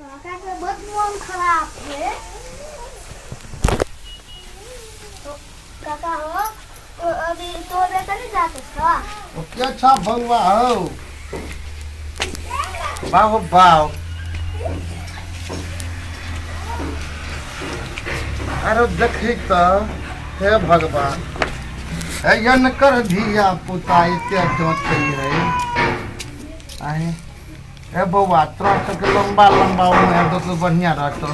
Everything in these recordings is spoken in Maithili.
काका के बहुत मन खराब है। तो काका हो तो अभी तो बेटा नहीं जाते था। ओ क्या छा बउआ हो बाहो बाव। अरे देखी त हे भगवान एहन कर धिया पुता एते डोते है। आहे ए बउआ तोरा सबके लंबा लंबा उमेर दो तो बढ़िया रहतो।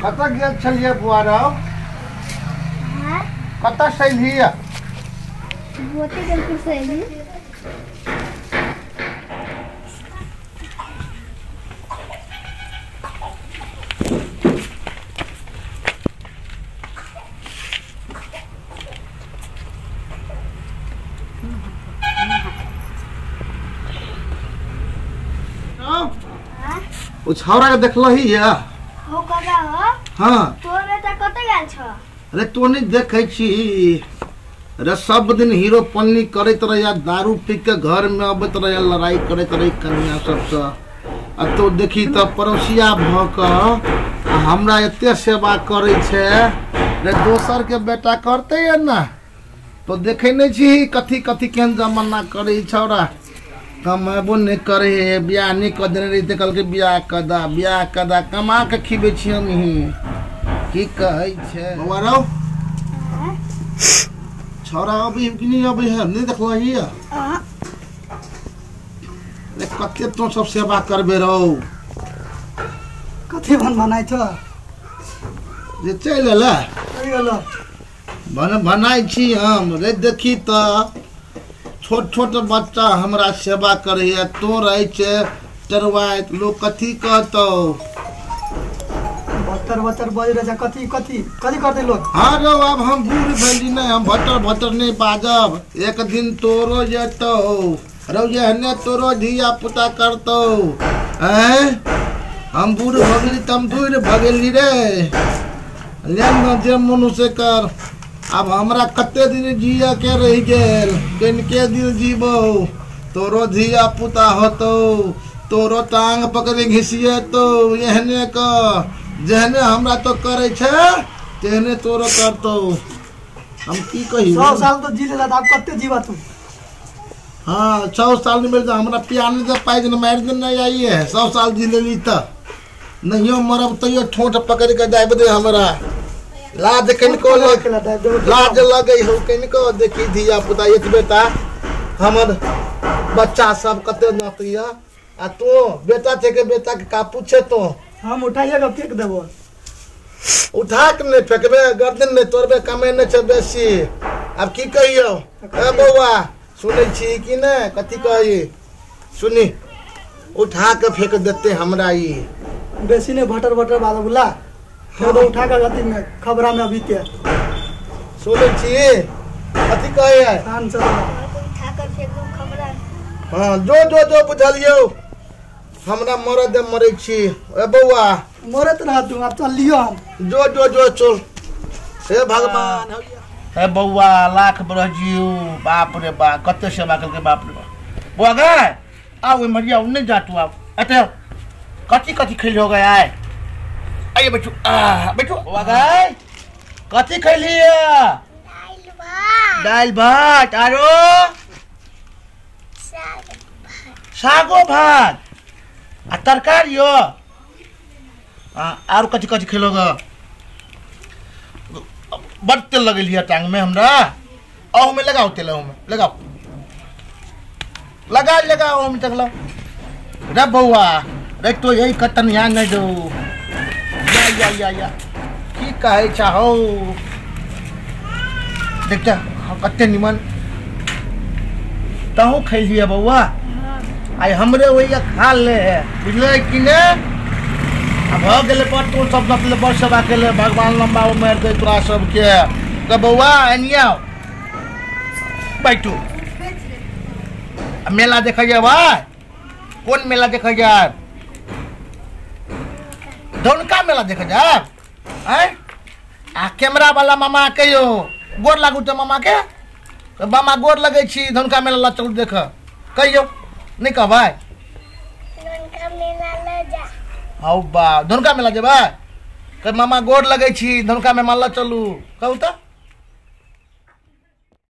कतऽ गेल छलियै बुआ रौ? कतऽ से अयलियै? गोटे गेलखिन से अयली। ओ छौड़ा के देखलही या? हो काका हो। हाँ तोर बेटा कतऽ गेल छ? अरे तो नहीं देखे छी अरे सब दिन हीरो पन्नी करैत रहिया, दारू पी के घर में अबैत रहिया, लड़ाई करैत रही कन्या सबसँ। आ तो देखी तऽ पड़ोसिया भऽ कऽ हमरा एते सेवा करै छै रे, दोसर के बेटा करते या ना। तो देखे नहीं छी कथी कथी केहन जमाना करै छौड़ा। कमेबो नहीं करे है, बियाह नहीं कऽ देने रही तऽ कहलकै बियाह कऽ दा बियाह कऽ दा, कमा के खिबै छी हमही। की कहै छै बौआ रौ? छौड़ा अबै कि नहीं अबै है? नहीं देखलही? अरे कते तों सब सेवा करबे रौ? कथी भन बनाइ छ जे चलि एलै? भन बनाइ छी हम रे। देखी तऽ छोट छोट बच्चा हमरा सेवा करैया, तो रहै छै टरवाइत, लोक कथी कहतौ? बत्तर बत्तर बजि रहै छै, कथी कथी कथी करतै लोक? हाँ रौ, आब हम बूढ़ भेली नहि, हम भटर भटर नहि बाजब। एक दिन तोरो जेतौ रौ, एहने तोरो धिया पुता करतौ। आँय हम बूढ़ भऽ गेली तऽ हम दूर भऽ गेली रे। ले न जे मन से कर। अब हमरा कते दिन जिया के रहि गेल, कनिके दिन जीबौ, तोरो धिया पुता होतौ, तोरो टांग पकड़ि घिसिएतौ। एहने क जेहने हमरा तो करै छै तेहने तोरो करतौ। हम की कही? 100 साल तो जी लेला, आब कते जीवा तू? हाँ 100 साल नहीं मिल, हमरा प्यार नहीं दे पाइ दिन मारि दिन नहीं आई है। 100 साल जी लेली तऽ नहियो मरब तैयो ठोंठ पकड़ि के दाबि दे हमरा। लाज कनिको लाज लगै हो कनिको। देखी धिया पुता एतबे ता हमर बच्चा सब कते नतैया, आ तू बेटा छै के बेटा के का पूछे तो? हम उठाइए के फेंक देबो। उठा के नहीं फेंकबे, गर्दन नहीं तोड़बे, कमे नहीं छै बेसी। आब की कहियौ? ए बौआ सुनै छी कि नहि? कथी कही? सुनी उठा के फेंक देते हमरा। ई बेसी नहीं भटर भटर बाजब बुला तो उठा के अथी में खबरा में अभी ते सुनै छी कथी कहै है? उठा के फेंक दू खबरा। हाँ जो जो जो बुझलियौ, हमरा मरऽ दे, मरै छी। ए बौआ मरत रह तू, आब चल लियो हम। जो जो जो चल। हे भगवान। हे बौआ लाख बरस जियू। बाप रे बाप कते सेवा केलकै, बाप रे बाप। बौआ गै आउ इम्हर आउ, नहि जा तू आब एते। कथी कथी खैली हो गए? आइ आइए बैठू, बैठू। बौआ गै कथी खैली? दालि भात आरो सागो भात आ तरकारी हो। आरो कथी कथी खेलो ग? बड तेल लगेलियै टांग में हमरा। अहू में लगाओ तेल, अहू में लगाओ, लगा लगाओ अहू में तक लाओ। रे बौआ रे तो यही कतनिया नहीं दो। या या या या की कहै छहो? देखता कते निमन तहु खैलियै बौआ। आइ हमरे ओहिया खा ले है, बुझलै कि ने? आ भऽ गेलै बड़ तू सब नपले, बड़ सेवा केले, भगवान लम्बा उमेर दे तोरा सबके। तऽ बौआ एनिया बैठू। मेला देखै जेबै? कोन मेला देखै जायब? धनुका मेला देखै जायब? आँय, आ कैमरा वाला मामा कहियो गोर लागू तऽ मामा के, तऽ मामा गोर लगै छी, धनुका मेला लऽ चलू देख, कहियो नहि कहबै? धनुका मेला लऽ जा। हौ बा, धनुका मेला जेबै? कह मामा गोर लगै छी, धनुका मेला लऽ चलू, कहू तऽ।